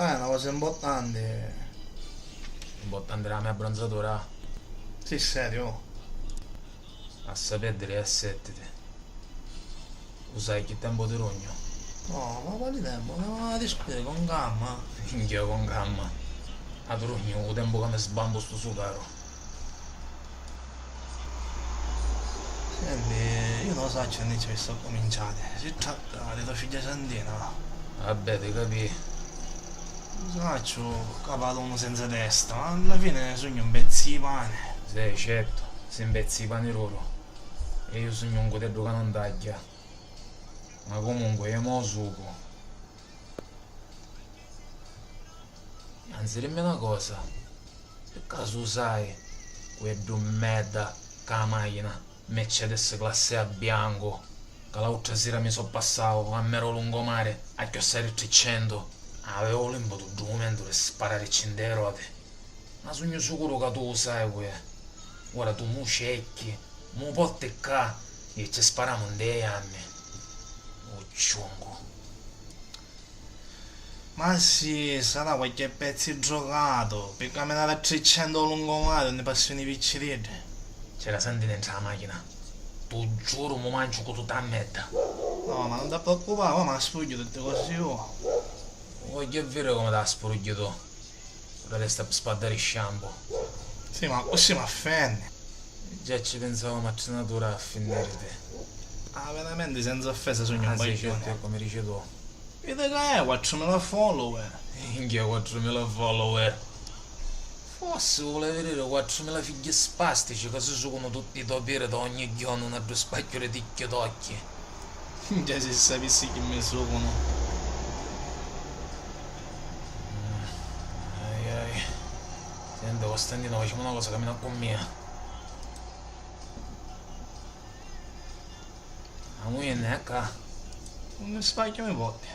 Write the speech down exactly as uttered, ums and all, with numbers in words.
Ah, è na cosa importanti. Importanti la mia abbronzatura? Sì, serio? Lassa pèrdiri e assèttiti. U sai chi tempu ti rugnu? No, ma quali tempu? Ma discutiri con calma. Minchia, con calma. A tu rugnu u tempu ca mi sbambu stu sucaru. Senti, io non lo saccio, non ci sto cominciare. Si tratta di tua figlia Sandrina. Vabbè, ti capì. Saccio, ca parlu uno senza testa, ma alla fine sugnu un pezzu di pane. Sì, certo, si un pezzu di pane duru. E io sugnu un cuteddu ca non tagghia. Ma comunque, io mo sucu. Anzi, dimmi na cosa, pi casu u sai cu è ddu medda ca a machina Mercedes classe A biancu ca l'autra sira mi so passau a mero lungomari a chiossari tricentu? Aveu u limpetu ddu mumentu di sparari cinti e roti. Ma sugnu sicuru ca tu u sai cu è. Ora tu mu cecchi, mu porti ccà e ci sparamu nti e jammi. U ciungu. Ma sì, sarà qualche pezzu drogatu, pi caminari a tricentu o lungomari unni passinu i picciriddi. C'era Sandrina ntra a machina. Tu giuru mu manciu cu tutta a medda. No, ma non ti preoccupare, ora mi la spugghiu tutti cosi io. Vogghiu viri comu ti la sprugghiu tu. Ora resta pi spaddari sciampu. Sì, ma così m'affenni. Già ci pinsavamu a trinatura a finniriti. Ah, veramenti senza offesa sugnu un bagghiuni. Ah, sì, certu, eccu, mi dici tu. Vidi ca è quattrumila follower. Minchia, quattrumila follower. Forsi vulevi diri quattrumila figghi spastici ca si sucunu tutti i to piri da ogni ghiornu na ddu spacchiu di ticchi tocchi. Già si sapissi chi mi sucunu. Ai ai. Senti, Costantino, facemu na cosa, camina cu mia. Amu jenni a ccà. Unni spacchiu mi porti?